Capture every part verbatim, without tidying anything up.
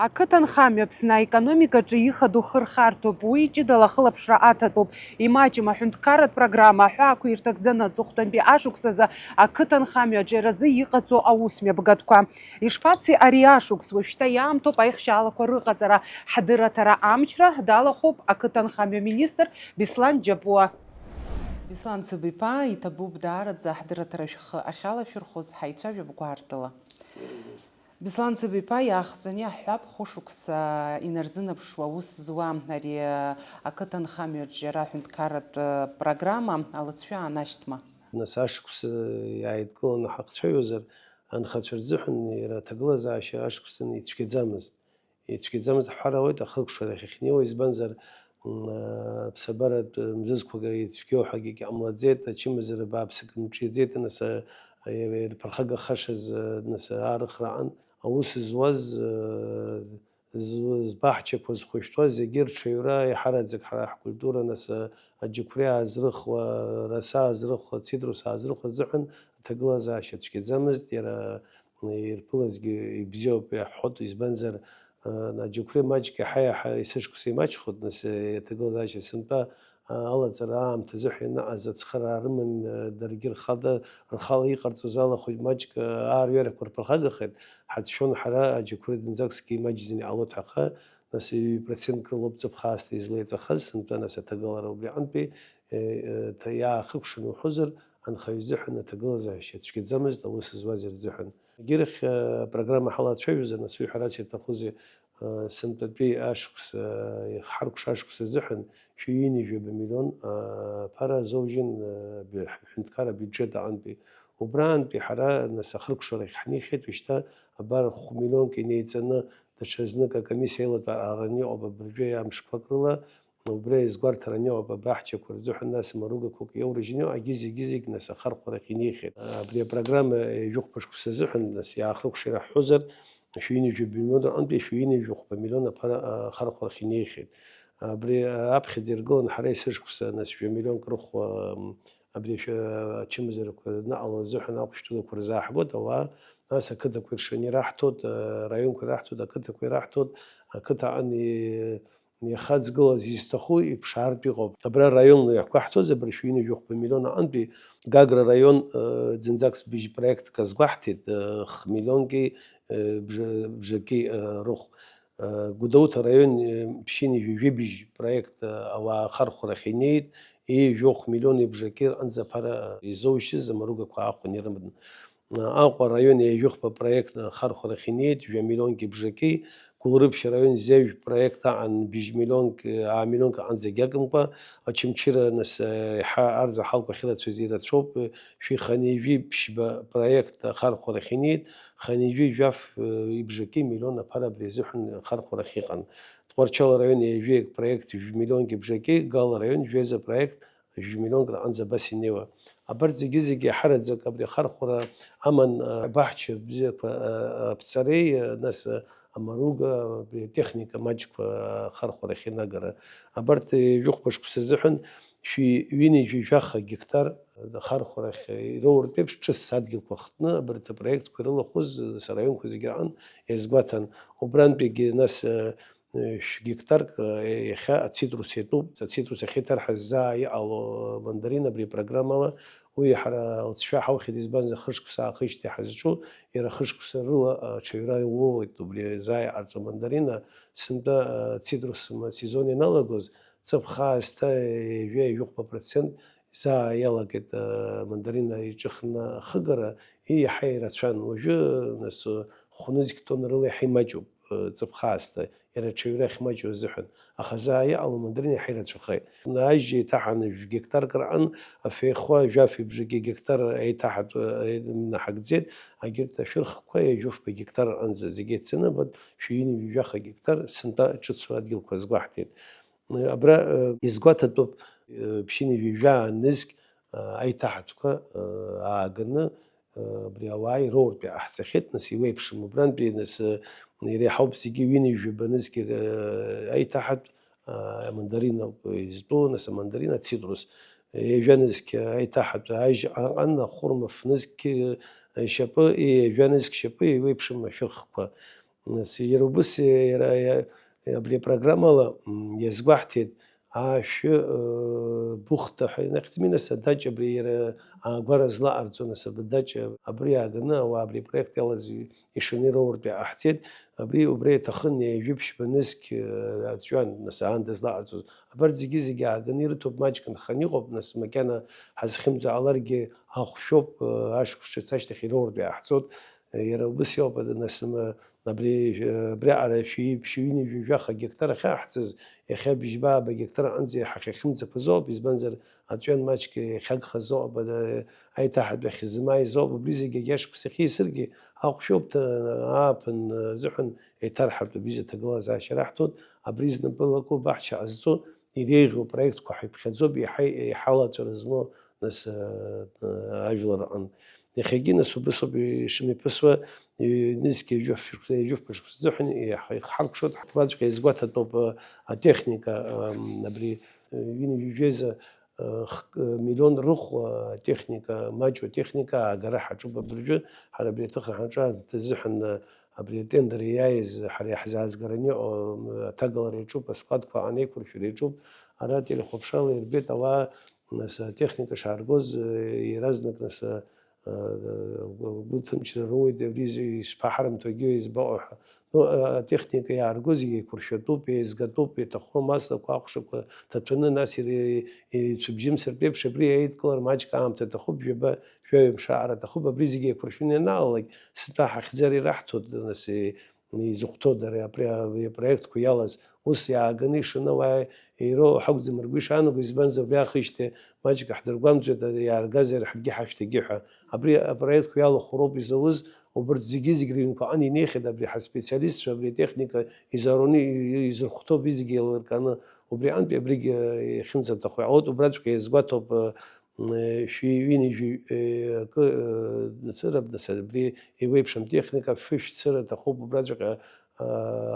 Ақыҭанхамҩа Аԥсны аекономикаҿы ихадоу хырхарҭоуп, уи ҷыдала ахылаԥшра аҭатәуп. Имаҷым аҳәынҭқарратә программа аҳәаақәа ирҭагӡаны аҵыхәтәантәи ашықәсазы ақыҭанхамҩа аҿиаразы иҟаҵоу аусмҩаԥгатәқәа. Ишԥацеи ари ашықәс? Уажәшьҭа иаамҭоуп аихшьаалақәа рыҟаҵара. Ҳдырраҭара амчра далахәуп ақыҭанхамҩа министр Беслан Џьапуа. Беслан Цыбиԥа, иҭабуп даараӡа ҳдырраҭара шәхы ахьалашәырхәыз, ҳаицәажәап гәаартыла. Беслан Цыбиԥа, иаахҵәаны иаҳҳәап, хәышықәса инарзынаԥшуа аус зуа ари ақыҭанхамҩаҿ џьара аҳәынҭқарратә программа алыҵшәа аанашьҭма? Нас ашықәс иааидкыланы ҳахцәажәозар, анхацәа рзыҳәан иара аҭагылазаашьа ашықәсан ицәгьаӡамызт. Ицәгьаӡамызт ҳҳәар ауеит, ахыркәшарахь иахьнеиуа, избанзар, м, аԥсабаратә мзызқәак ицәгьоу ҳәагьы ҟамлаӡеит, ачымазара бааԥсык мҿиаӡеит, нас, а, ирԥырхагахашаз, а, нас, аарыхра аҟан. Аус зуаз, а, з-, збаҳчақәа зхәышәтәуаз зегьы рҽаҩра, еиҳараӡак ҳара ҳкультура, нас, а, аџьықәреи аазрыхуа, араса аазрыхуа, ацитрус аазрыхуа азыҳәан аҭагылазаашьа цәгьаӡамызт, иара ирԥылазгьы ибзиоуп иаҳҳәоит, избанзар, а, аџьықәреи маҷк иаҳа-иаҳа есышықәса имаҷхоит, нас, а, аҭагылазаашьа сынтәа, а, алаҵара аамҭазы ҳәа ианаҟаз ацхыраа рыман, а, даргьы рхада, рхала иҟарҵоз алахәыҷ маҷк, а, аарҩарақәа рԥырхагахеит, ҳацәшәон ҳара аџьықәреи зынӡакгьы имаҷӡаны иҟалоит ҳәа аха, нас ҩажәа процентк рылоуп ҵыԥх аасҭа излеиҵахаз, сынтәа нас аҭагылара убри аҟынтәи, э, э, ҭа-, иаахыкәшаны уҳәозар, анхаҩы изыҳәан аҭагылазаашьа цәгьаӡамызт аус зуаз рзыҳәан. Егьырахь, э, апрограмма ҳалацәажәозар, нас уи ҳәарас иаҭахузеи, э, сынтәатәи ашықәс, э, ҳаркәша ашықәс азыҳәан шәи-ҩынҩажәаба миллион, э, ԥара азоужьын, э, б-, ҳәынҭқарра абиуџьет аҟынтәи. Убраантәи ҳара, нас, ахыркәшарахь ҳнеихьеит, уажәшьҭа абар хә-миллионк инеиҵаны даҽа знык акомиссиа аилатәара ҟараны иҟоуп абыржәы амшқәак рыла, убри аизгәарҭараны иҟоуп абаҳчақәа рзыҳәан, нас, амаругақәак иоурыжьны иҟоу, агьи зегьы-зегь, нас, ахархәарахь инеихьеит. Абри апрограмма ҩажәихәба шықәса азыҳәан, нас, иаахыркәшар ҳҳәозар, шәи-ҩынҩажәи миллион рҟынтәи шәи-ҩынҩажәи хәба миллион аԥара, а, ахархәарахь инеихьеит. Абри аԥхьаӡа иргылан ҳара есышықәса, нас, жәа миллионк рыхәа, м, абри шәа-, ачымазарақәа ныҟало азыҳәан ахәшәтәыгақәа рзааҳгоит ауаа, нас ақыҭақәа иршаны ираҳҭоит, а, раионқәа ираҳҭоит, ақыҭақәа ираҳҭоит, ақыҭа аҟны и-, ихаҵгылаз изҭаху иԥшаартә иҟоуп. Абра раионла иаҳкаҳҭоз, абри шәи-ҩынҩажәи хәба миллион аҟынтәи Гагра раион, а, зынӡак збыжь проектк азгәаҳҭеит, а, х-миллионки, а, бжа-, бжаки, а, рыхә. Гәдоуҭа араион, ԥшьынҩажәи жәибжь проект ауаа ахархәарахь инеит, ҩажәи жәохә миллион ибжаки рҟынӡа аԥара изоужьыз амаругақәа аахәаны ирыман. Аҟәа араион ҩажәи жәохәба проект ахархәарахь инеит, жәа миллионки бжаки, Гәылрыԥшь араион зежә проект аҟан бжь миллионк, аа миллионк аҟынӡагьы акәымкәа, Очамчыра, нас, еиҳа арзаҳалқәа ахьырацәаз ирацәоуп, шәи хынҩажәи ԥшьба проект ахархәарахь инеит, хынҩажәи жәаф, э, ибжаки миллион аԥара абри азыҳәан ахархәарахь иҟан. Тҟәарчал араион ҩажәи проект жәа миллионки бжаки, Гал араион жәеиза проект жәа миллионк рҟынӡа абас инеиуа. Абарҭ зегьы-зегьы иаҳараӡак абри ахархәара аман, э, абаҳча бзиақәа, э, аԥҵареи, э, нас, э, амаруга, абри атехника маҷқәа ахархәарахь инагара. Абарҭ ҩажәи хәба шықәса азыҳәан шәи ҩынҩажәи жәаха гектар ахархәарахь ироуртә еиԥш ҿыц адгьылқәа хтны абарҭ апроектқәа ирылахәыз сара араионқәа зегьы рҟын иазгәаҭан. Убрантәигьы нас, э, шә-гектарк, э, иахьа ацитрус иатәуп. Ацитрус ахьиҭарҳаз заа иҟало мандарин абри апрограммала, уи ҳара алҵшәа ҳаухьеит, избанзар, хышықәса аахижьҭеи ҳазҿу, иара хышықәса рыла аҽаҩра иуоуеит убри заа иҟарҵо мандарина, сынтәа, э, ацитрус ма-, сезон ианалагоз, ҵыԥх аасҭа ҩажәи жәохәба процент заа иалагеит, э, мандарина иҿыхны ахыгара, и-, иаҳа ирацәан. Уажәы, нас, хә-нызқь тоннарыла иаҳа имаҷуп, э, ҵыԥх аасҭа, иара аҽаҩра ахьмаҷу азыҳәан. Аха заа иҟало мандарина иаҳа ирацәахеит. Ажь еиҭаҳаны жәа гектарк рҟын, афеихәа, жәаф ибжаки гектар еиҭаҳатә, э, наҳагӡеит, агьырҭ ашәырхқәа ҩажәи фба гектар рҟынӡа зегьы еиццаны, абарҭ шәи ҩынҩажәи жәаха гектар сынтәа ҿыцу адгьылқәа азгәаҳҭеит. Абра, э, изгәаҭатәуп, э, ԥшьынҩажәи жәаа нызқь, э, аиҭаҳатәқәа, э, ааганы, э, абри ауаа ироуртә иҟаҳҵахьеит, нас, иуеиԥшым. Убрантәи, нас, э, иреиҳауп зегьы ҩынҩажәи жәаба нызқь, э, аиҭаҳатә, э, амандарин ауп изтәу, нас, амандарин, ацитрус. Ҩажәа нызқь аиҭаҳатә ажь аҟан, ахәырма ф-нызқь, э, шьапы, ҩажәа нызқь шьапы, иуеиԥшым ашәырхқәа. Нас иара убыс иара, иа-, абри апрограммала, м, иазгәаҳҭеит, аашәы, э, бухта ҳәа инахьӡми, нас, адаҷ абри иара аагәара злаҟарҵо, нас, абри адаҷ абри ааганы ауаа абри апроект иалаз ишаны ироуртә иҟаҳҵеит. Абри убра иҭахын ҩажәи ԥшьба нызқь, э, аҵәҩан, нас, аанда злаҟарҵоз. Абарҭ зегьы-зегьы ааганы ирыҭоуп, маҷк нханы иҟоуп, нас, макьана ҳазхьымӡо ҟаларгьы ахәшәоуп, э, ашықәс ҿыц ашьҭахь ироуртә иҟаҳҵоит. Иара убыс иоуп, нас, м-, абри, абриаҟара шәи-, ԥшьҩыни жәаха гектар ахьаҳҵаз, иахьа бжьба-ааба гектар аҟынӡа иҳахьахьымӡақәаз ауп, избанзар, аҵәҩан маҷк иахьагхаз ауп, ада-, аиҭаҳатә ахь змааиз ауп, убри зегьы агьашықәс иахьеисыргьы, ахәшәоуп, ҭа-, ааԥын азыҳәан еиҭарҳартә абри ҭагылазаашьа раҳҭоит, абри знапы лаку баҳча ҟазҵо, иреиӷьу проектқәа ҳаиԥхьаӡоуп, иаҳа-, иҳалаҵәара змоу, нас, э, э, ажәлар аҟынтә. Иахьагьы, нас, убыс ауп ишымҩаԥысуа, ҩ-, нызқь ҩажәи шықәса, ҩажәи шықәса азыҳәан иаҳ-, ихҳаркәшоит, ҳтәқәаҵәҟьа иазгәаҭатәуп, э, атехника, ам, абри, э, ҩынҩажәа жәеиза, э, х-, э, миллион рыхә, э, атехника, маҷу атехника аагара ҳаҿуп абыржәы, ҳара абри аҭыхра ҳаҿу азыҳәан, э, абри атендер иааиз ҳара иаҳзаазгараны иҟоу, м, аҭагалара иаҿуп, аскладқәа аанеиқәыршәара иаҿуп. Ара ателехәаԥшрала ирбеит ауаа, нас, атехника шааргоз, э, иаразнак, нас, э, э, гәы-, гәыҭымчра роуеит, абри зи-, ишԥаҳарымҭогьы избаҟоу ҳәа. Ну, э, атехника иаарго зегьы еиқәыршәатәуп, еизгатәуп, иаҭаху амаслақәа, ахәшақәа ҭаҭәаны, нас ири-, ицәыбжьымсыртә еиԥш, абри еидкылар маҷк аамҭа аҭахуп, жәаба, жәаҩа мшы аҟара аҭахуп, абри зегьы еиқәыршәаны ианаалалак, сынтәа ҳахьӡар ираҳҭоит, нас, и-, изыхәҭоу дара, апре-, апроектқәа иалаз, ус иааганы ишаны уа ироу ҳакәӡам ргәы ишаанаго, избанзар, убри аахижьҭеи маҷк ҳдыргәамҵуеит, иааргазар ҳаргьы ҳашәҭагьы ҳәа. Абри апроектқәа иалахәу роуп изауз, убырҭ зегьы-зегь рыҩнқәа аҟны инеихьеит, абри ҳаспециалистцәа, абри атехника изароуны и-, и-, изырхәҭоу абри зегьы еилыркааны, убри аҟынтәи абригь, э, иахьынӡаҭаху иҟалоит, убраҵәҟьа иазгәаҭоуп, э, м, э, шәи ҩынҩажәи, э, акы, э, цырап, нас, абри еиуеиԥшым техника, фышә цыра аҭахуп, убраҵәҟьа, э,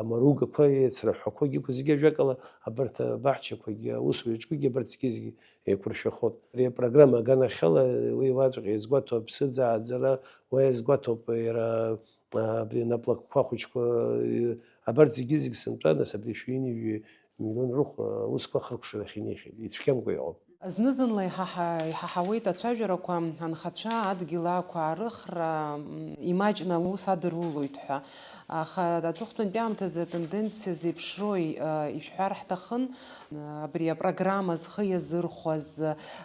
амаругақәа, еицрыҳәҳәақәагьы, зегьы ажәакала, абарҭ абаҳчақәагьы, аусураҿгьы абарҭ зегьы-зегьы еиқәыршәахоит. Ари апрограмма аганахьала уи уаҵәҟьа иазгәаҭоуп, аԥсыӡ ааӡара, уа иазгәаҭоуп иара, а, абри анаплакқәа хәыҷқәа, э, абарҭ зегьы-зегь сынтәа, нас, абри шәи ҩынҩажәи миллион рыхә, а, аусқәа ахыркәшарахь инеихьеит, ицәгьамкәа иҟоуп. Зны-зынла иҳаҳа-, иҳаҳауеит ацәажәарақәа, анхацәа адгьыл аақәаарыхра, м, имаҷны аус адырулоит ҳәа. Аха аҵыхәтәантәи аамҭазы атенденциа зеиԥшрои, а, ишәҳәар ҳҭахын. Абри апрограмма зхы иазырхәаз,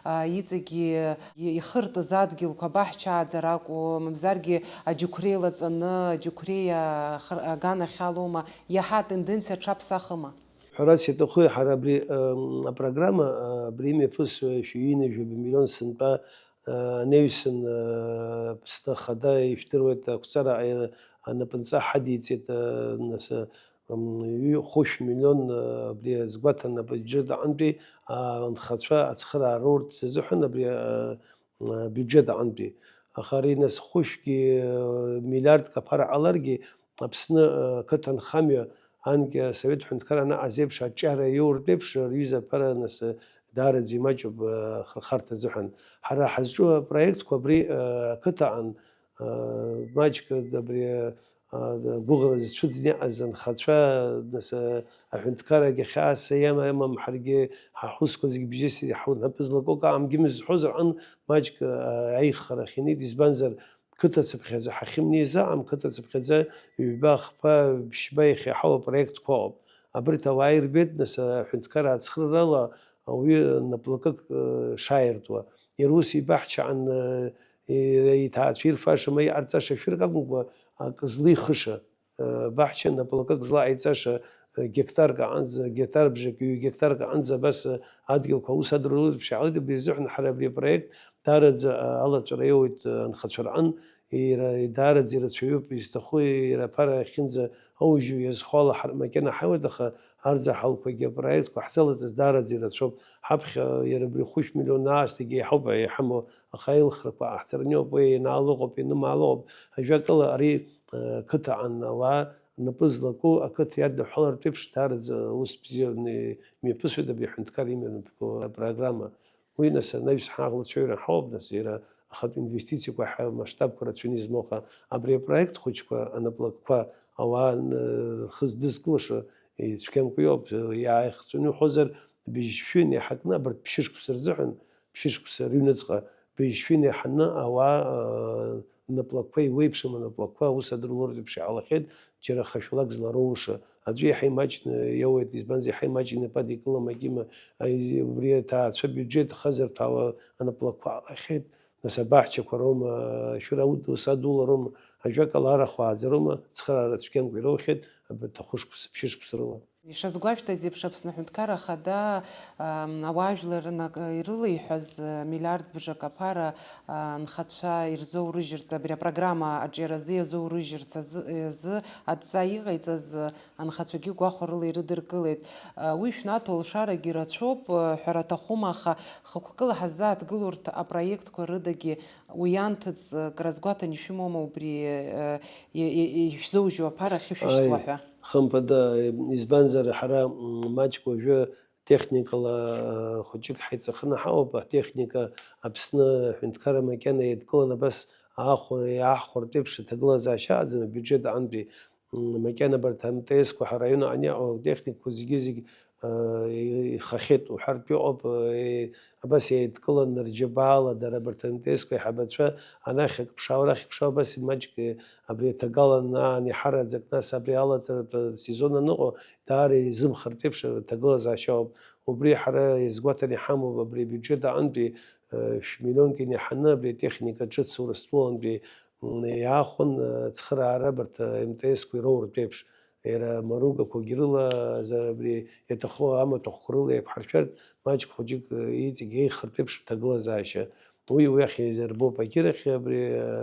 а, иҵегьы ихыртыз адгьылқәа абаҳчааӡара акәу, мамзаргьы аџьықәреи лаҵаны, аџьықәреи ахыр-, аганахьалоума, иаҳа атенденциа аҽаԥсахыма? Ҳәарас иаҭаху, ҳара абри, ам, апрограмма, а, абри имҩаԥысуа шәи ҩынҩажәи жәаба миллион сынтәа, а, анаҩсан, а, Аԥсны Ахада, ижәдыруеит, ақәҵара аира-, анапынҵа ҳадиҵеит, а, нас, а, м, ҩы-, хәышә миллион, а, абри азгәаҭан абиуџьет аҟынтәи, а, анхацәа ацхыраара урҭ азыҳәан абри, а, а, абиуџьет аҟынтәи. Аха ари нас хәышәгьы, а, миллиардк аԥара ҟаларгьы, Аԥсны, а, ақыҭанхамҩа анкьа Асовет ҳәынҭқарра анаҟаз еиԥш аҿиара иоуртә еиԥш, рҩыза аԥара нас, а, даараӡа имаҷуп, а, ахырхарҭа азыҳәан. Ҳара ҳазҿу апроектқәа абри, а, ақыҭаҟан, а, маҷк абри, а, гәыӷра зцәыӡны иҟаз анхацәа, нас, а, аҳәынҭқаррагьы хьаас иама-, амам, ҳаргьы ҳаҳусқәа зегьы бжьысит, иҳаунапы злаку акы аамгьы мызҳәозар ҟан, маҷк, а, аиххарахь инеит, избанзар, қыҭацыԥхьаӡа ҳахьымнеиз аҟам, қыҭацыԥхьаӡа ҩба, хԥа, ԥшьба иахьа иаҳау апроектқәа ыҟоуп. Абарҭ ауаа ирбеит, нас, аҳәынҭқарра ацхыраарала ауаҩы наплакык, э, шааиртуа. Иара ус ибаҳчаҟан, э, иара иҭаацәа ирфаша ма иҟарҵаша шәырк акәымкәа, акы злихыша, э, баҳча наплакык злаҟаиҵаша, э, гектарк аҟынӡа, гектарбжак, ҩ-гектарк аҟынӡа абас, э, адгьылқәа аус адырулеит, ԥшьаалеит, абри азыҳәан ҳара абри апроект даараӡа, э, алаҵәара иоуеит, э, анхацәа рҟын, иара даараӡа ирацәаҩуп, изҭаху иара аԥара ахьынӡа аужьу иазхо ала ҳар-, макьана ҳаиуеит, аха арзаҳалқәагьы апроектқәа ҳзалазҵаз даараӡа ирацәоуп. Ҳаԥхьа иара абри хәышә миллион аасҭагьы иаҳауп иҳамоу, аха аилхрақәа ҟаҳҵараны иҟоуп, уи ианаалыҟоуп, ианымаалыҟоуп. Ажәакала, ари, э, қыҭаҟан ауаа напы злаку, ақыҭа иаднаҳәалартә еиԥш, даараӡа ус бзианы имҩаԥысуеит абри аҳәынҭқар имҩаԥгоу апрограмма. Уи, нас, анаҩс ҳаӷлацәаҩра ҳауп, нас, иара ахатә инвестициақәа ҳәа масштабқәа рацәаны измоу, аха абри апроект хәыҷқәа, анаплакқәа, ауаа н-, рхы здызкылаша, ицәгьамкәа иоуп, иааихҵәаны иуҳәозар, быжьшәҩы инеиҳакны абарҭ ԥшьышықәса рзыҳәан, ԥшьышықәса рыҩныҵҟа, быжьшәҩы инеиҳаны ауаа, ыы, наплакқәа, еиуеиԥшым анаплакқәа аус адырулартә еиԥш иҟалахьеит, џьара хашәалак злароуша. Аӡәы иаҳа имаҷны иоуеит, избанзар, иаҳа имаҷны инапы адикылам акима, аи-, убри аҭаацәа биуџьеҭ хазырҭәаауа анаплакқәа ҟалахьеит. Нас абаҳчақәа роума, шәыра аус адулароума, ажәакала, арахә ааӡароума, цхыраара цәгьамкәа ироухьеит, абарҭ ахәышықәса, ԥшьышықәса рыла. Ишазгәашәҭаз еиԥш, Аԥсны Аҳәынҭқарра Ахада, ам, ауаажәлар рнаг-, ирылеиҳәаз, а, миллиард бжак аԥара, а, анхацәа ирзоурыжьырц, абри апрограмма аҿиаразы иазоурыжьырц азы, азы адҵа иҟаиҵаз, а, анхацәагьы гәахәарыла ирыдыркылеит. А, уи шәнаҭо алшарагьы рацәоуп, а, ҳәара аҭахума, аха хықәкыла ҳаззааҭгыло урҭ апроектқәа рыдагьы уи анҭыҵ, а, кры азгәаҭан ишәымоума убри, а, и-, и-, ишәзоужьу аԥара ахьышәышьҭуа Аи, ҳәа? Хымԥада, избанзар, ҳара, м, маҷк уажәы техникала, а, хәыҷык ҳаиҵаханы ҳаауп, атехника Аԥсны аҳәынҭқарра макьана еидкыланы абас аахәара, иаахәартә еиԥш аҭагылазаашьа аӡам, абиуџьет аҟынтәи, м, макьана абарҭ МТС-қәа ҳараион аҟны иҟоу атехникақәа зегьы-зегь, а, ихахьеит уҳәартә иҟоуп, а, е-, абас еидкыланы рџьабаала дара абарҭ МТС-қәа аиҳабацәа анахь акы ԥшаауа, арахь акы ԥшаауа, абас маҷк, е, абри аҭагалан аан иҳараӡак, нас абри алаҵаратә сезон аныҟоу, даара изымхартә еиԥш аҭагылазаашьа ауп. Убри ҳара иазгәаҭаны иҳамоуп абри абиуџьет аҟынтәи, э, шә-, миллионк инаҳаны абри атехника ҿыц Урыстәылантәи, м, иаахәан, э, ацхыраара абарҭ, э, МТС-қәа ироуртә еиԥш, иара амаругақәагьы рыла, за-, абри иаҭаху амаҭәахәқәа рыла иақәҳаршәартә, маҷк хәыҷык, э, иҵегь еиӷьхартә еиԥш аҭагылазаашьа. Уи, уи ахь еизырбоуп, агьырахь абри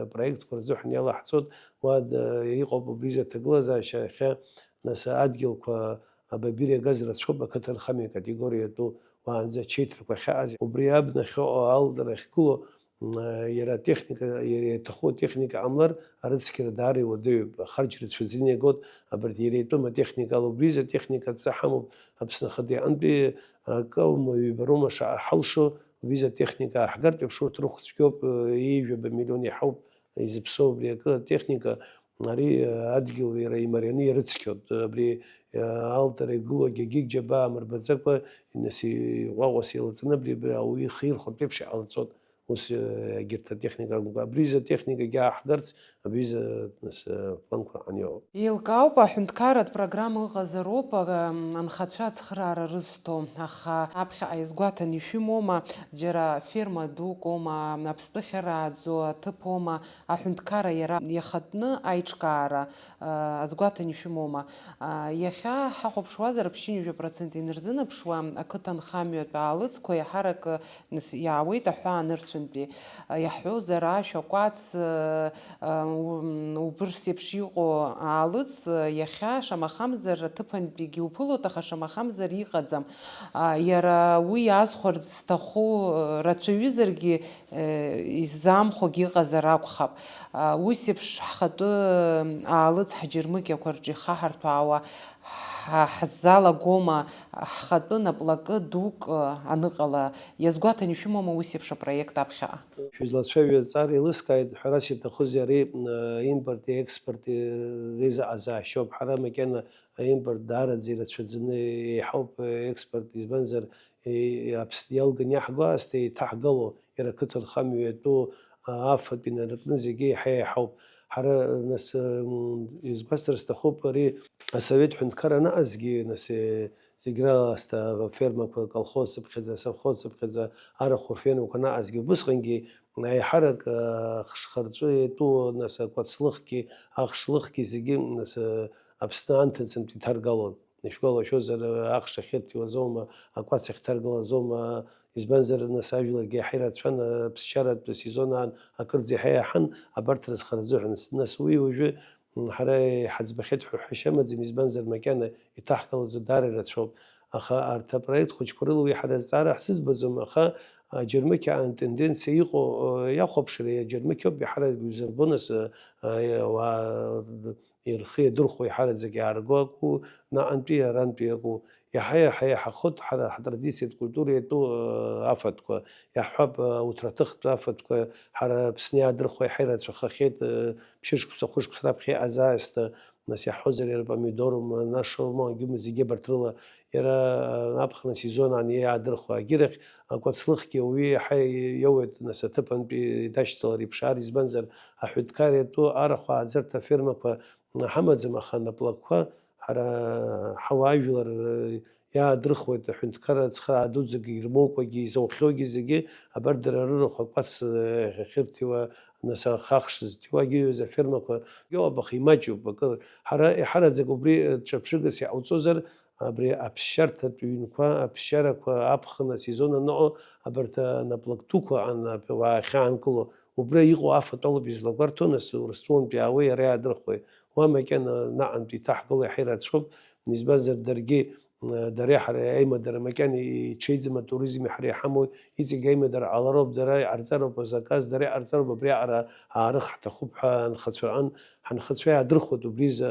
апроектқәа рзыҳәан иалаҳҵоит, уа д-, иҟоуп убри изы аҭагылазаашьа, иахьа, нас, адгьылқәа абабир иагаз рацәоуп, ақыҭанхамҩа категориа иатәу, уаанӡа ачеиҭрақәа ахьаҟаз, убри абна ахьыҟоу аалтара ахьгылоу, м, иара атехника, иара иаҭаху атехника ҟамлар, арыцқьара даара иуадаҩуп, ахарџь рацәаӡаны иагоит, абарҭ иара итәым атехникала, убри изы атехника адҵа ҳамоуп, Аԥсны ахада иҟынтәи акы аума, ҩба роума шаҳалшо, убри изы атехника ааҳгартә еиԥш, урҭ рыхә цәгьоуп, ҩажәаба миллион иаҳауп изыԥсоу убри акы атехника, ари адгьыл иара имарианы ирыцқьоит, абри аалтара игылоу агьагьы џьабаа мырбаӡакәа, нас иҟәаҟәас еилаҵаны абри, абри ауаҩы ихы ирхәартә еиԥш иҟалҵоит. Ус, егьырҭ атехника ракәымкәа, абри изы атехникагьы ааҳгарц, абри изы, нас, планқәа ыҟан иҟоуп. Еилкаауп, аҳәынҭқарратә программа ыҟазароуп, а, анхацәа ацхыраара рызҭо, аха аԥхьаҟа иазгәаҭан ишәымоума, џьара ферма дук оума, аԥстәы ахьарааӡо аҭыԥ оума, аҳәынҭқарра иара иахатәны аиҿкаара, а, азгәаҭан ишәымоума? А, иахьа ҳахәаԥшуазар, ԥшьынҩажәа процент инарзынаԥшуа ақыҭанхамҩатә аалыҵқәа иаҳарак, а, нас иаауеит аҳәаа нырцәынтәи. А, иаҳҳәозар, ашә, акәац, а, а, у-, м, убырс еиԥш иҟоу аалыҵ, а, иахьа шамахамзар аҭыԥантәигьы уԥылоит, аха шамахамзар иҟаӡам. А, иара уи азхәарц зҭаху, а, рацәаҩызаргьы, э, иззаамхәогьы ыҟазар акәхап. А, ус еиԥш ҳхатәы аалыҵ ҳџьармыкьақәа рҿы ихаҳарҭәаауа ҳа-, ҳзалагома, ҳхатәы наплакы дук, э, аныҟала, иазгәаҭан ишәымоума ус еиԥш апроект аԥхьаҟа? Шәызлацәажәо аҵара еилыскааит, ҳәарас иаҭахузеи ари, э, импорти експорти реизыҟазаашьоуп. Ҳара макьана аимпорт даараӡа ирацәаӡаны еиҳауп, э, експорт, избанзар, Е, Аԥсны иалган иаҳго аасҭа еиҭаҳгало, иара ақыҭанхамҩа иатәу, а, афатә инаркны зегьы еиҳа-еиҳауп. Ҳара, нас, м, изгәасҭар сҭахуп, ари асовет ҳәынҭқарра анаҟазгьы, нас, е, зегь раасҭа афермақәа, аколхозцыԥхьаӡа, асовхозцыԥхьаӡа, арахә рфермақәа анаҟазгьы, убысҟангьы аиҳарак, а, ахшхарҵәы иатәу, нас, акәацлыхгьы, ахшлыхгьы зегьы, нас, а, Аԥсны анҭыҵынтә иҭаргалон. Ишәгәалашәозар, ахш ахьырҭиуаз аума, акәац ахьҭаргалаз аума, избанзар, нас, ажәларгьы иаҳа ирацәан, аԥсшьаратә сезон аан акырӡа иаҳа иаҳан, абарҭ рызхара азыҳәан. Нас уи уажәы, м, ҳара иҳаӡбахьеит ҳәа ҳәашьа амаӡам, избанзар, макьана иҭаҳгалаӡо даара ирацәоуп. Аха арҭ апроект хәыҷқәа рыла уи ҳара азҵаара ҳзызбаӡом, аха аџьармыкьа аан тенденциа иҟоу, э, иахәаԥшра, аџьармыкьоуп, иаҳараӡак иузырбо, нас, э, э, ауаа рхы иадырхәо иаҳараӡак иаарго акәу, наҟантәи арантәи акәу, иаҳа-иаҳа иаҳахоит ҳара ҳтрадициатә культура иатәу, э, афатәқәа, иаҳҳәап, э, ауҭраҭыхтә афатәқәа, ҳара Аԥсны иаадырхуа иаҳа ирацәахахьеит, э, ԥшьышықәса, хәышықәса раԥхьа иҟаз аасҭа, нас иаҳҳәозар, иара помидорума, анашоума, агьума, зегьы абарҭ рыла иара аԥхын асезон аан иаадырхуа. Агьырахь акәацлыхгьы ауаҩы иаҳа иоуеит, нас аҭыԥантәи дашьҭалар иԥшаар, избанзар, аҳәынҭқар иатәу арахә ааӡарҭа афермақәа ҳамаӡам, аха анаплакқәа ҳара ҳауаажәлар иаадырхуеит, аҳәынҭқарра ацхыраа дуӡӡагьы ирмоукәагьы, изаухьоугьы зегьы, абар дара рырахә акәац ахьырҭиуа, нас ахахш зҭиуагьы, ҩыза афермақәа иоуп, аха имаҷуп акыр. Ҳара иҳараӡак убри ҿырԥшыгас иҟауҵозар, абри аԥсшьарҭатә ҩнқәа, аԥсшьарақәа аԥхын асезон аныҟоу, абарҭ анаплак дуқәа ан-, ауаа ахьаанкыло, убра иҟоу афатә ауп излагәарҭо, нас Урыстәылантәи иаауеи иара иаадырхуеи? Уа макьана наҟынтә иҭаҳгыло иаҳа ирацәоуп, избанзар даргьы, дара ҳара аимадара макьана иҽеиӡам, атуризми ҳара иҳамоу, иҵегь аимадара ҟалароуп, дара иҟарҵароуп азаказ, дара иҟарҵароуп абри аҟара аарых ҳҭахуп ҳәа анхацәа рҟын, ҳанхацәа иаадырхәоит убри изы,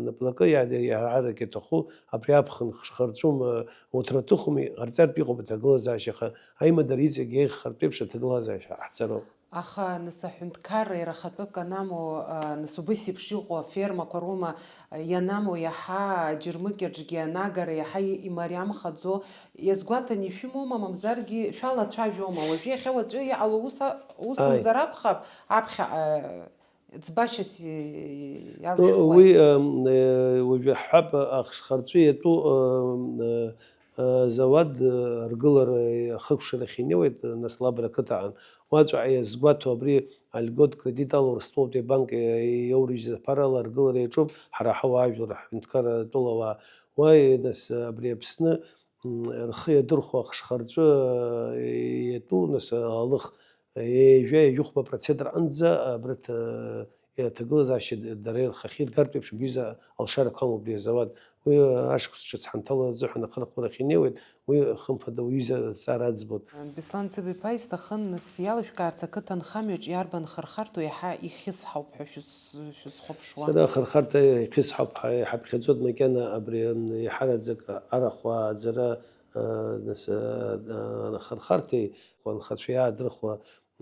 наплакы иа-, иаҳарак иаҭаху, абри аԥхын хш-, харҵәума, уҭра аҭыхума, иҟарҵартә иҟоуп аҭагылазаашьа, аха аимадара иҵегь еиӷьхартә еиԥш аҭагылазаашьа ҟаҳҵароуп. Аха, нас, аҳәынҭқарра иара ахатәы канамоу, а, нас, убыс еиԥш иҟоу афермақәа роума, а, ианамоу, иаҳа аџьармыкьаҿгьы анагара иаҳа и-, имариамхаӡо, иазгәаҭаны ишәымоума, мамзаргьы шәалацәажәома? Уажәы иахьа уаҵәы иҟало ус а-, усымзар Ааи. акәхап, аԥхьаҟа, а, ӡбашьас и-, иалшәхуа. Уи, ам, э, уажәы ҳҳәап, ахш-, харҵәы иатәу, ам, э, э, зауад, э, аргылара ахыкәшарахь инеиуеит, э, нас Лабра ақыҭаҟны. Уаҵәҟьа иазгәаҭо абри альгот кредит ала Урыстәылатәи абанк, э, иоурыжьыз аԥарала аргылара иаҿуп ҳара ҳауаажәлар, ҳҳәынҭқарра атәылауаа. Уа, э, нас, э, абри Аԥсны, м, рхы иадырхәо ахш-, харҵәы, э, иатәу, нас, э, алых, э, ҩажәа, ҩажәихәба процент рҟынӡа, э, абарҭ, э, аҭагылазаашьа д-, дара рхахьы иргартә еиԥш абҩыза алшарақәа амоуп убри азауад. Уи ашықәс ҿыц ҳанҭало азыҳәан ахырхәарахь инеиуеит, уи хымԥада уҩыза азҵаара аӡбоит. Беслан Цыбиԥа, исҭахын, нас, иалышәкаарц, ақыҭанхамҩаҿ иарбан хырхарҭоу иаҳа ихьысҳауп ҳәа шәыз-, шәызхәаԥшуа? Сара ахырхарҭа ихьысҳауп ҳәа иҳаԥхьаӡоит макьана абри, м, иҳараӡак арахә ааӡара, а, нас, а, а, ахырхарҭеи анхацәа иаадырхуа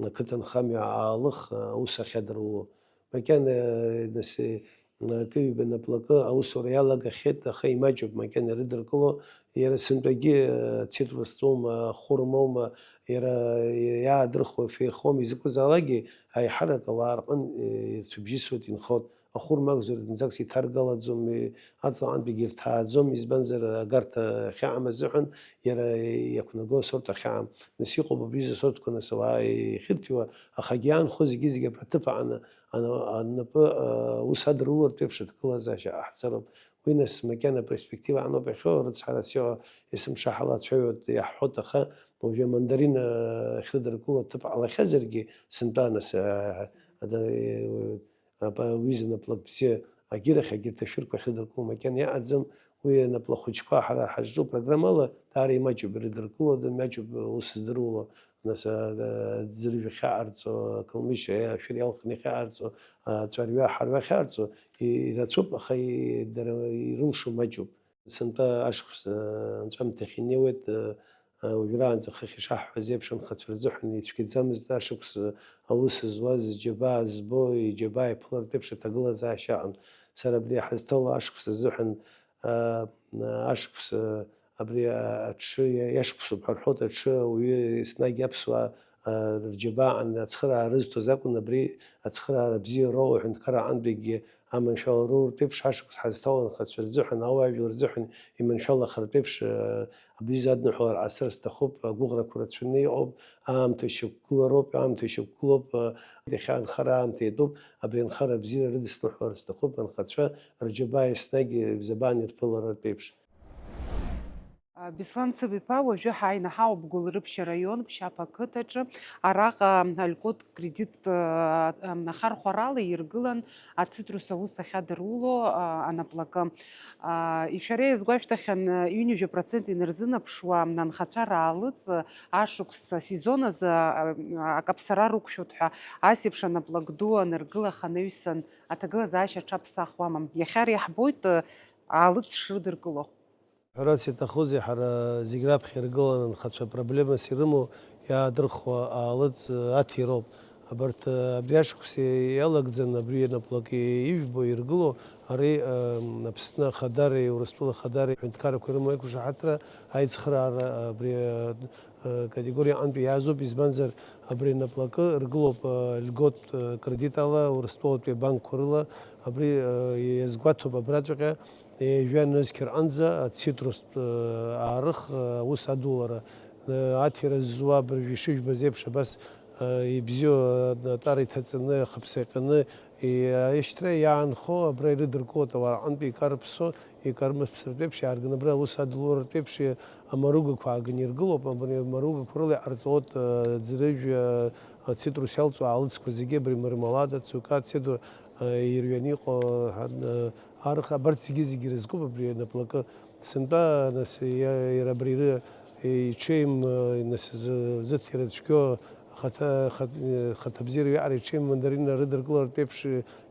ақыҭанхамҩа аалых, а, аус ахьадыруло. Макьана, нас, акы-ҩба наплакы аусура иалагахьеит, аха имаҷуп, макьана ирыдыркыло, иара сынтәагьы, э, цитрустәоума, хәырмоума, иара иаадырхуа феихоума, изакәызаалакгьы аиҳарак ауаа рҟын, э, ирцәыбжьысуеит, инхоит. Ахәырма акәзар, зынӡаск иҭаргалаӡом, э, аҵлаҟантәигьы ирҭааӡом, избанзар, агарҭа ахьаам азыҳәан, иара иақәнаго асорт ахьаам. Нас иҟоуп абри изы асортқәа, нас ауаа ихьырҭиуа, ахагьы иаанхо зегьы-зегьы абра аҭыԥ аҟаны ана-, анапы, а, ус адырулартә еиԥш аҭагылазаашьа ҟаҳҵароуп. Уи нас макьана аперспектива аноуп иахьоу, рыцҳарас иҟоу есымша ҳалацәажәоит, иаҳҳәоит, аха уажәы амандарин, а, ахьрыдыркыло аҭыԥ ҟалахьазаргьы, сынтәа нас, а, ада-, е-, апа-, уи зы наплак бзиа, агьырахь, агьырҭ ашәырқәа ахьрыдыркыло макьана иаҟаӡам, уи анаплак хәыҷқәа ҳара ҳазҿу программала даара имаҷуп ирыдыркыло, имаҷуп ус здыруало. Нас, а, а, аӡыржә ахьаҟарҵо, акылмышь ашәыр иалхны иахьаҟарҵо, аҵәарҩа, аҳарҩа ахьаҟарҵо, и-, ирацәоуп, аха и-, дара ирылшо маҷуп. Сынтәа ашықәс, а, анҵәамҭахь инеиуеит, а, а, уажәраанӡа хыхь ишаҳҳәаз еиԥш, анхацәа рзыҳәан ицәгьаӡамызт ашықәс, а, аус зуаз, џьабаа збо, иџьабаа иԥылартә еиԥш аҭагылазаашьа аҟан. Сара абри иҳазҭало ашықәс азыҳәан, а, а, ашықәс, а, абри, а, аҽы иа-, иашықәсуп ҳәа рҳәоит, аҽы ауаҩы еснагь аԥсуаа, а, рџьабаа аҟан ацхыраара рызҭоз акәын, абри ацхыраара бзиа роуа аҳәынҭқарра аҟынтәигьы аманшәалара роуртә еиԥш, ашықәс ҳазҭоу анхацәа рзыҳәан, ауаажәлар рзыҳәан иманшәалахартә еиԥш, а, абри изы адныҳәалара ҟасҵар сҭахуп, агәыӷрақәа рацәаны иҟоуп, аамҭа ишьақәгылароуп, аамҭа ишьақәгылоуп, а, иахьа анхара аамҭа иатәуп, абри анхара абзиара рыдысныҳәалар сҭахуп, анхацәа рџьабаа еснагь ибзабаан ирԥыларатә еиԥш. Беслан Цыбиԥа, уажәы ҳааины ҳауп Гәылрыԥшь араион Ԥшьаԥ ақыҭаҿы. Араҟа алькот кредит, а, а, ахархәарала иргылан ацитрус аус ахьадыруло, а, анаплакы. А, ишәара иазгәашәҭахьан, ҩынҩажәа процент инарзынаԥшуа анхацәа раалыҵ ашықәс асезон азы, а, акаԥсара рықәшәоит ҳәа. Ас еиԥш анаплак ду аныргылах анаҩсан аҭагылазаашьа аҽаԥсахуама? Иахьа ари иаҳбоит, а, аалыҵ шрыдыркыло. Ҳәарас иаҭахузеи, ҳара зегь раԥхьа иргыланы анхацәа проблемас ирымоу иаадырхуа аалыҵ аҭироуп. Абарҭ, э, абри ашықәс иалагӡаны абри анаплак ижәбо иргыло, ари, э, Аԥсны Ахадареи Урыстәыла Ахадареи аҳәынҭқаррақәа ирымоу аиқәшаҳаҭра аицхыраара абри, э, э, категориа аҟынтәи иаазоуп, избанзар абри анаплакы ргылоуп, э, льгот, э, кредит ала Урыстәылатәи абанкқәа рыла, абри, э, иазгәаҭоуп абраҵәҟьа, ҩажәа нызқь рҟынӡа ацитрустә, э, аарых, э, аус адулара, э, аҭира ззуа абыржә ишыжәбаз еиԥш абас, э, ибзиоу, э, атәара иҭаҵаны, ахыԥса иҟьаны, и-, аишьҭра иаанхо абра ирыдыркылоит ауаа рҟынтә икарыԥсо, икармыԥсратә еиԥш иаарганы абра аус адуларатә еиԥш амаругақәа ааганы иргылоуп, абри амаругақәа рыла иҟарҵалоит, э, ӡрыжә, э, ацитрус иалҵуа аалыцқәа зегьы, абри мармелад, ацукат, седр, э, ирҩаны иҟоу, э, арха, абарҭ зегьы-зегьы ирызкуп абри анаплакы. Сынтәа, нас, иа-, иара абри ры-, иҽеим, э, нас, зы-, зыҭира цәгьоу ахаҭа-, хат-, э, хаҭабзиара иаҟара иҽеим мандарина рыдыркылартә еиԥш,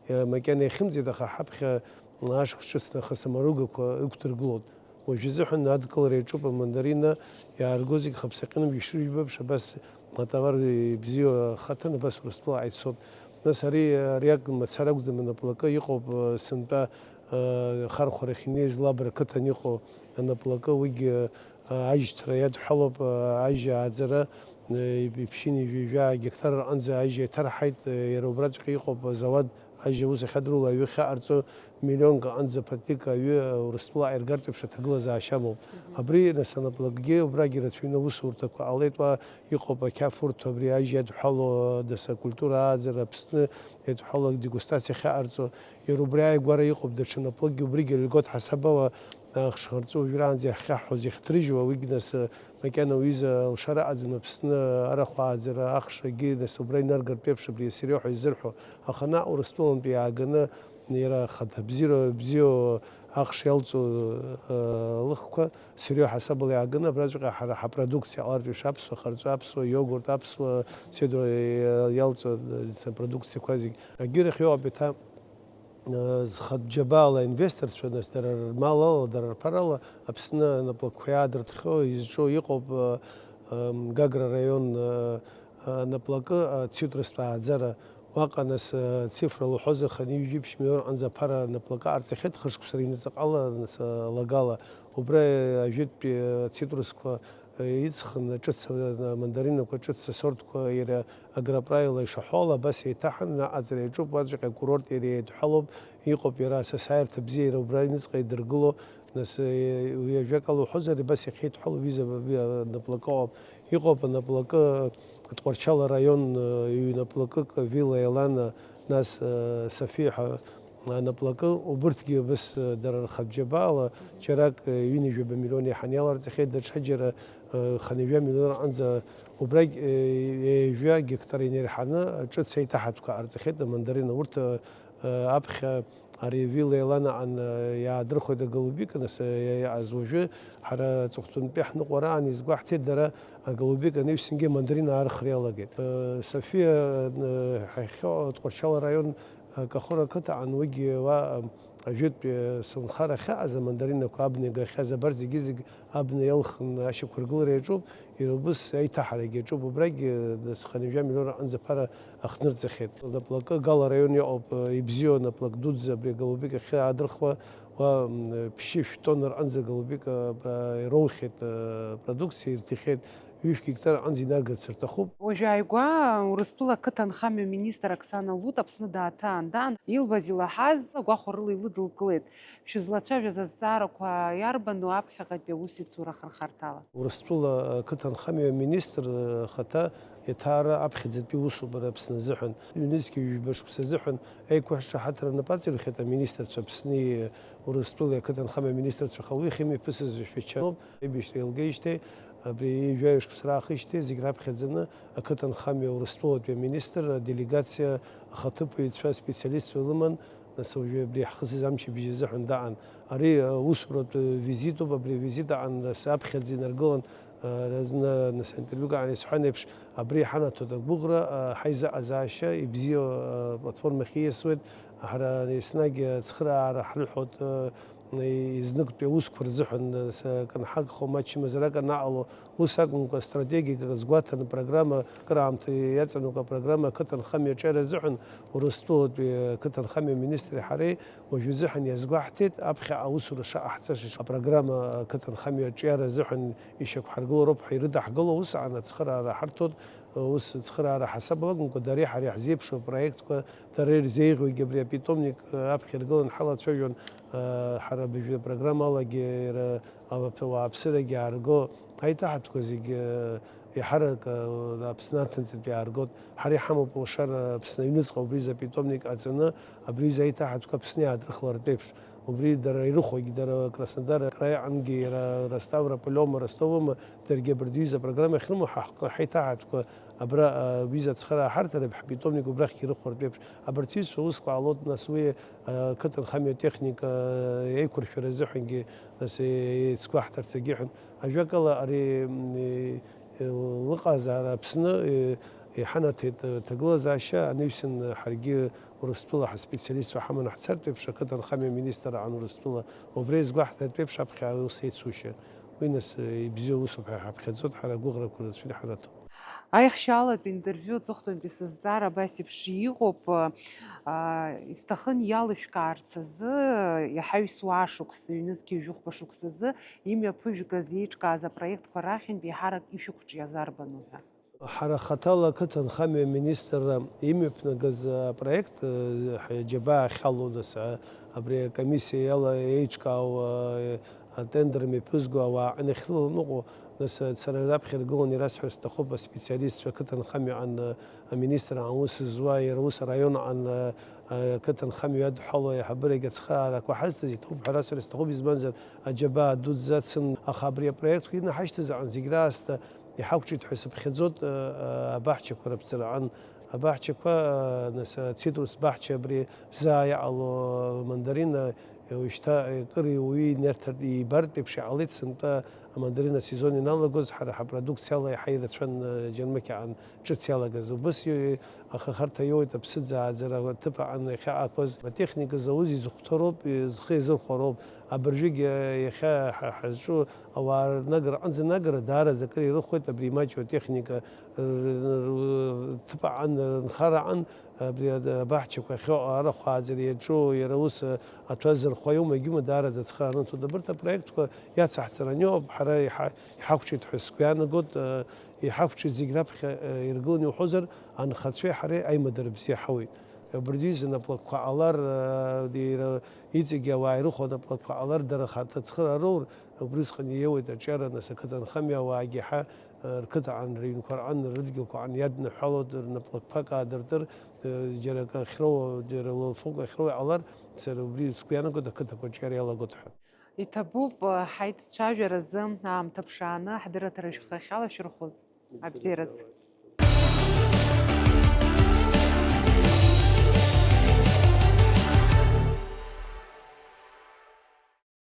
э, макьана иахьымӡеит, аха ҳаԥхьа ашықәс ҿыц нахыс амаругақәа ықәдыргылоит. Уажәы изыҳәан адкылара иаҿуп амандарина, иаарго зегь хыԥсаҟьаны ишыжәбо еиԥш, абас атовар ибзиоу ахаҭан абас Урыстәыла ицоит. Нас ари, ари ак мацара акәӡам, анаплакы иҟоуп, э, сынтәа, э, ахархәарахь инеиз Лабра қыҭан иҟоу анаплакы, уигьы, э, ажьҭра иадҳәалоуп, э, ажьа ааӡара, э, иԥшьыни жәаҩа гектар рҟынӡа ажьа иҭарҳаит, э, иара убраҵәҟьа иҟоуп азауад, ажьа аус ахьадырула аҩы ахьаҟарҵо, миллионк аҟынӡа ԥаҭк аҩы, э, Урыстәыла аиргартә еиԥш аҭагылазаашьа амоуп. Мгм. Абри, нас, анаплакгьы убрагь ирацәаҩны аусурҭақәа ҟалеит, уа иҟоуп ақьаф урҭ, абри ажьа иадҳәало, нас, акультура ааӡара, Аԥсны иадҳәало адегустациа ахьаҟарҵо, иара убри ааигәара иҟоуп даҽа наплакгьы, убригьы альгот ҳасабала, ахш ӷарҵәы уажәраанӡа иахьхьаҳәуаз иахьҭрыжьуа, уигь, нас, макьана уҩыза алшара аӡам, Аԥсны арахә ааӡара ахшагьы, нас, убра инаргартә еиԥш абри асиреиҳәа изырҳәо, аха наҟ Урыстәылантәи иааганы иара хаҭабзиара бзиоу ахш иалҵу, э, лыхқәа сиреиҳәа ҳасабала иааганы абраҵәҟьа ҳара ҳапродукциа ҟалартә еиԥш аԥсуа харҵәы, аԥсуа иогурт, аԥсуа седра, э, иалҵуа, э, продукциақәа зегь. Агьырахь иоуп еиҭа, э, зхатә џьабаала инвесторцәа, нас, дара рмал ала, дара рԥарала Аԥсны анаплакқәа иаадыртхьоу, изҿу иҟоуп, э, э, Гагра араион, э, э, анаплакы, э, цитрустә ааӡара. Уаҟа, нас, э, цифрала уҳәозар, хынҩажәи ԥшь миллион рҟынӡа аԥара анаплакы ҟарҵахьеит, хышықәса рыҩныҵҟала, нас, э, лагала. Убра, э, ажәытәтәи, э, цитрусқәа, э, иҵхын, ҿыц, э, амандаринақәа ҿыц асортқәа иара агроправила ишаҳәо ала, абас еиҭаҳан, наҟ аҵара иаҿуп, уаҵәҟьа акурорт иара еидҳәалоуп, иҟоуп иара асасааирҭа бзиа, иара убра аҩныҵҟа идыргыло, нас, э, уи ажәакала уҳәозар, абас иахьеидҳәало ҩыза, ҩа-, наплакы ыҟоуп. Иҟоуп анаплакы, Тҟәарчал араион, э, ҩнаплакык, Вилла Елана, нас, э, Софиа ҳәа анаплакы, убырҭгьы абас, э, дара рхатә џьабаала џьарак, э, ҩынҩажәаба миллион еиҳаны иаларҵахьеит, даҽаџьара, э, хынҩажәа миллион рҟынӡа, убрагь, э, ҩажәа гектар инеирҳаны ҿыц аиҭаҳатәқәа ҟарҵахьеит амандарина. Урҭ, э, э, аԥхьа ари Вилла Елана аҟан, э, иаадырхәеит аголубика, нас, э, иааз уажәы ҳара аҵыхәтәантәи ҳныҟәараан изгәаҳҭеит, дара аголубика анаҩсангьы амандарина аархра иалагеит. Э, Софиа, э, ҳахьхьоу Тҟәарчал араион, э, Кахәыра ақыҭаҟан, уигьы уа, э, ажәытәтәи, э, сынхара ахьаҟаз амандаринақәа абна игахьаз абарҭ зегьы-зегь абна иалхны ашьақәыргылара иаҿуп, иара убыс аиҭаҳарагьы иаҿуп, убрагь, э, нас хынҩажәа миллион рҟынӡа аԥара ахнырҵахьеит. Наплакы Гала араион иҟоуп, э, ибзиоу наплак дуӡӡа абри аголубик ахьы аадырхуа, уа, м, ԥшьышә тонна рҟынӡа аголубик, э, пра-, ироухьеит, э, продукциа ирҭихьеит, ҩышә гектар аҟынӡа инаргарц рҭахуп. Уажәы ааигәа Урыстәыла ақыҭанхамҩа министр Оксана Лут Аԥсны дааҭаан, даан, илбаз илаҳаз агәахәарыла илыдылкылеит. Шәызлацәажәаз азҵаарақәа иарбану аԥхьаҟатәи аусеицура ахырхарҭала? Урыстәыла ақыҭанхамҩа аминистр ахаҭа иаҭаара аԥхьаӡатәи усуп ара Аԥсны азыҳәан. Ҩнызқьи ҩба шықәса азыҳәан аиқәшаҳаҭра нап аҵаҩхьеит аминистрцәа Аԥсни Урыстәылеи ақыҭанхамҩа аминистрцәа, аха уи ахьымҩаԥысыз жәаф ичароуп. Аибашьра еилгеижьҭеи, абри ҩажәаҩа шықәса раахижьҭеи зегь раԥхьаӡаны ақыҭанхамҩа Урыстәылатәи аминистр аделегациа ахаҭыԥуаҩцәа, аспециалистцәа лыман, нас уажәы абри ҳхысыз амчыбжьы азыҳәан даан. Ари, э, усуратә, э, визитуп, абри авизит аан, нас аԥхьаӡа инаргылан, э, разны, нас аинтервиук аан исҳәан еиԥш, абри ҳанаҭоит агәыӷра, э, ҳаизыҟазаашьа ибзиоу, э, платформахь ииасуеит, ҳара еснагь ацхыраара ҳрыҳәоит, э, Изныктәи аусқәа рзыҳәан, с-, акы анҳагхо, ма ачымазара акы анаҟало, ус акәымкәа, стратегиак азгәаҭаны, программа, акыраамҭа иаҵанакуа апрограмма ақыҭанхамҩа аҿиара азыҳәан Урыстәылатәи ақыҭанхамҩа аминистри ҳареи уажәы азыҳәан иазгәаҳҭеит, аԥхьа аусура шаҟаҳҵаша апрограмма ақыҭанхамҩа аҿиара азыҳәан ишьақәҳаргыло роуп ҳәа ирыдаҳгыло, ус аан ацхыраара ҳарҭоит, ус ацхыраара ҳасаб алакәымкәа, дареи ҳареи ҳзеиԥшу апроектқәа, дара ирзеиӷьугьы абри апитомник аԥхьа иргылан ҳалацәажәон, ҳара абыржәы апрограммалагьы иара ауааԥсырагьы аарго, аиҭаҳатәқәа зегьы еиҳарак Аԥсны аҭанҵатәи ааргоит. Ҳара иҳамоуп алшара Аԥсны аҩныҵҟа убри изы апитомник ҟаҵаны, абри изы аиҭаҳатәқәа Аԥсны иаадырхлартә еиԥш. Убри дара ирыхәогь, дара Краснодар акраи аҟынгьы, иара Ставрополь аума, Ростов аума, даргьы абыржәы апрограмма иахьрымоу ҳа ҳҟ-, ҳаиҭаҳатәқәа абра, а, аҩыза ацхыраа ҳарҭар, ҳпитомник убрахьгьы ирыхәартә еиԥш, абарҭ ҩызцәа аусқәа ҟалоит, нас уи, а, ақыҭанхамҩа атехника, а, еиқәыршәара азыҳәангьы, нас, е-, еицгәаҳҭарц агьыҳәан. Ажәакала, ари, м, е-, е-, лыҟазаара Аԥсны, е-, иҳанаҭеит, а, ҭагылазаашьа анаҩсан, а, ҳаргьы Урыстәыла ҳаспециалистцәа ҳаманы ҳцартә еиԥш, ақыҭанхамҩа аминистр аан Урыстәыла, убри иазгәаҳҭартә еиԥш аԥхьа аус еицушьа. Уи, нас, ибзиоу усуп ҳәа ҳаԥхьаӡоит, ҳара агәыӷрақәа рацәаны ҳанаҭом. Аихшьаалатә интервиу аҵыхәтәантәи сызҵаара абас еиԥш иҟоуп, аа, исҭахын иалышәкаарц азы, иаҳа ҩсуаа шықәса, ҩнызқьи жәохәба шықәса азы имҩаԥыжәгаз, еиҿкааз апроектқәа рахьынтә еиҳарак ишәықәҿиаз арбану ҳәа. Ҳара хаҭала ақыҭанхамҩа аминистрра имҩаԥнагаз апроект, ҳаџьабаа ахьалоу, нас, абри акомиссиа иала еиҿкаау, атендер мҩаԥызго ауаа аҟны иахьрыланыҟәо, нас, сара раԥхьа иргыланы ирасҳәар сҭахуп, аспециалистцәа ақыҭанхамҩа аҟан, аминистр аҟан ус зуа, иара ус араион аҟан, ақыҭанхамҩа иадҳәалоу аиҳабырагь ацхыраарақәа ҳазҭаз иҭоуп ҳәа расҳәар сҭахуп, избанзар, аџьабаа дуӡӡа ацын, аха абри апроектқәа инаҳашьҭыз аҟан зегь раасҭа иҳақәҿиеит ҳәа сыԥхьаӡоит, абаҳчақәа раԥҵараҟан, абаҳчақәа, нас, ацитрус баҳча абри заа иҟало мандарина, уажәшьҭа акыр иуаҩы инарҭартә, ибартә еиԥш иҟалеит, сынтәа амандарина асезон иналагоз, ҳара ҳапродукциала иаҳа ирацәан, Џьармыкьаҟан ҿыц иалагаз. Убыс иоуеит, аха харҭа иоуеит аԥсыӡ ааӡара аҭыԥ аҟан иахьаақәаз. Атехника зауз изыхәҭароуп, зхы иазырхәароуп. Абыржәгьы иахьа ҳа-, ҳазҿу ауаа рнагара аҟынӡа анагара даараӡа акыр ирыхәоит абри имаҷу атехника р-, р-, р-, ҭыԥ аҟан, рынхара аҟан, абри абаҳчақәа ахьыҟоу, арахә ааӡара иаҿу, иара ус аҭәа зырхәа иоума, егьиума, даараӡа ацхыраара анаҭоит. Абарҭ апроектқәа иацаҳҵараны иҟоуп, ҳара иҳа-, иҳақәҿиеит ҳәа сгәы иаанагоит, иҳақәҿиеит зегь раԥхьа иргыланы иуҳәозар, анхацәеи ҳареи аимадара бзиа ҳауеит. Абыржәы изы наплакқәа ҟалар, иара иҵегьы ауаа ирыхәо наплакқәа ҟалар, дара харҭа ацхыраара роур, убрысҟан иеиуеит аҿиара, нас ақыҭанхамҩа ауаагьы ҳа, рқыҭаҟан, рыҩнқәа рҟан, рыдгьылқәа аҟан иадныҳәалоит, рнаплакқәак аадыртыр, џьара акы ахьроуа, џьара лылфокәа ахьроуа иҟалар, сара убри сгәы иаанагоит, ақыҭақәа аҿиара иалагоит ҳәа. Иҭабуп, ҳаидцәажәаразы аамҭа ԥшааны ҳдырраҭара шәхахьала шәырхәыз. Абзиараз.